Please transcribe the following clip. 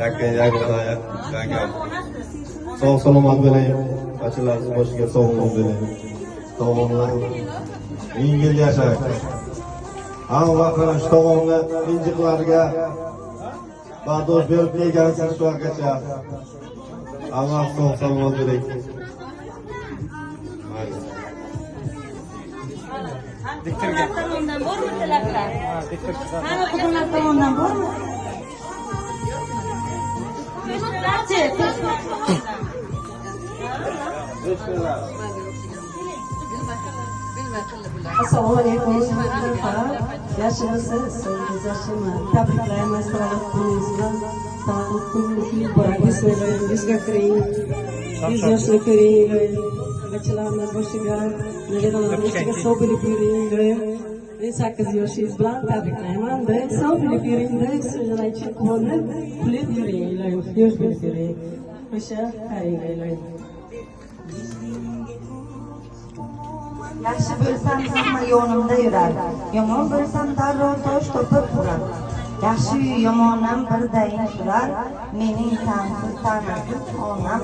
Yaqin yagona yangam. Sog' salomat bo'ling. Barchalarimiz boshiga sog'lom bo'ling. Tog'amlar 1000 yil yashang. Hamma vaqt shu tog'amni injiqlarga bardosh berib kelgansiz shu vaqtgacha. Hamma sog' salomat bo'ling. Mayli. Qudalar tomondan bormi tilaklar? Qani, qudalar tomondan bormi? Qo'shnilarchi? Qo'shnilar tomondan. Bismillah. Assalomu alaykum. Yaxshimisiz? Yaxshimi? Tabriklayman, tavallud kuningiz bilan. Tavallud kuningiz muborak bo'lsin, iloyim. 100ga kiring. 100 yoshni ko'ring, iloyim. Bachalarni boshiga, nabiralarni boshiga sog' bo'lib yuring, iloyim. 18 yoshingiz bilan tabriklayman. Sog' bo'lib yuring, so'zlar quvonib, kulib yuring, iloyim. Yosh bo'lib yuring. O'sha qaring, iloyim. Yaxshi bo'lsam, hamma yonimda yurar. Yomon bo'lsam, darrov tosh topib urar. Yaxshi yomonam birdayin turar. Mening tansiz, ta'nasiz onam.